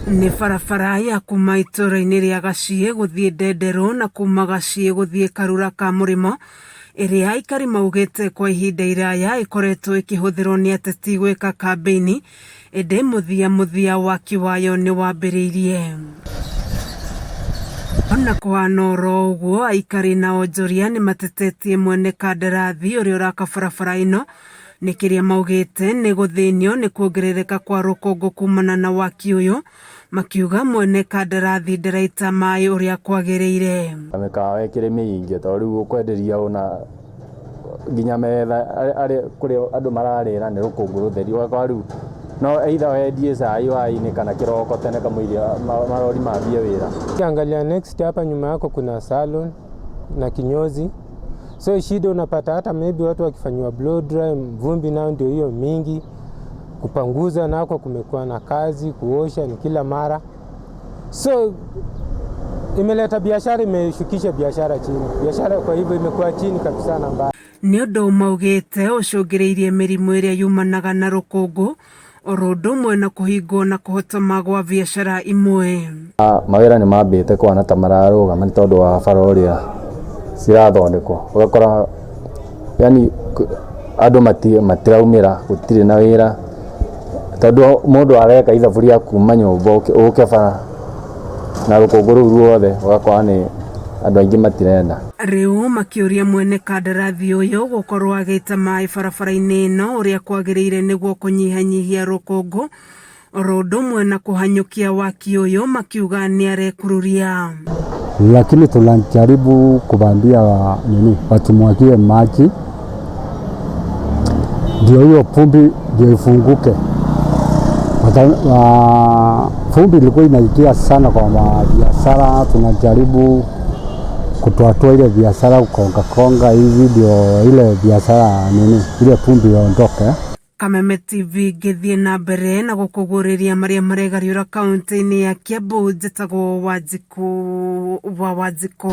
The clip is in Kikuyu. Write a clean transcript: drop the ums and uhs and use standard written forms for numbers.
Nĩ barabara ya kuma itũũra-inĩ rĩa Gaciĩ gũthiĩ Ndenderũ na kuma Gaciĩ gũthiĩ Karura ka Mũrĩmo, ĩrĩa aikari maugĩte kwa ihinda iraya ĩkoretwo ĩkĩhũthĩrwo nĩ ateti gwĩka kambĩini, ĩndĩ mũthia mũthia waki wayo nĩ wambĩrĩirie. Ona kũhana oro ũguo, aikari na onjoria nĩ matetetie mwene kandarathi ũrĩa ũraka barabara ĩno Nĩ kĩrĩa maugĩte nĩ gũthĩnio nĩ kuongerereka kwa rũkũngũ kumana na waki ũyũ, makiuga mwene kandarathi ndaraita maĩ ũrĩa kwagĩrĩire. Mĩkawa ĩkĩrĩ mĩingĩ tondũ rĩu ũkwenderia ũ na nginya metha kũrĩa andũ mararĩra nĩ rũkũngũ rũtheri ũgakora rĩu no either wendie cai hwaĩ-inĩ kana kĩroko tene kamũira marori mambie wĩra. Ukiangalia next hapa nyuma yako kuna salon na kinyozi. So shida unapata hata maybe watu wakifanyiwa blow dry, vumbi nao ndio hiyo mingi, kupanguza nako kumekuwa na kazi, kuosha ni kila mara, so imeleta biashara, imeshukisha biashara chini, biashara kwa hivyo imekuwa chini kabisa na mbaya. Nĩ ũndũ maugĩte ũcũngĩrĩirie mĩrimũ ĩrĩa yumanaga na rũkũngũ oro ũndũ ũmwe na kũhingwo na kũhotoma gwa biacara imwe. Mawĩra nĩ mambĩte kũhana ta mararũgama nĩ tondũ wa bara ũrĩa cirathondekwo, ũgakora yaani andũ matiraumĩra, gũtirĩ na wĩra, tondũ mũndũ areka ithabu rĩa kuma nyũmba ũke bara na rũkũngũ rũu ruothe ũgakora nĩ andũ aingĩ matirenda. Rĩu makĩũria mwene kandarathi ũyũ gũkorwo agĩita maĩ barabara-inĩ ĩno ũrĩa kwagĩrĩire nĩguo kũnyihanyihia rũkũngũ oro ũndũ ũmwe na kũhanyũkia waki ũyũ makiuga nĩarekururia. Lakini tunajaribu kuwaambia nini watumwagie maji ndio hiyo vumbi ndio ifunguke. Vumbi ilikuwa inaingia sana kwa mabiashara, tunajaribu kutoatoa ile biashara kukonga konga hivi ndio ile biashara nini ile vumbi iondoke. Kameme TV ngĩthiĩ na mbere na gũkũguũrĩria marĩa maregariũra kaunti-inĩ ya Kiambu. Njĩtagwo Wanjikũ wa Wanjikũ.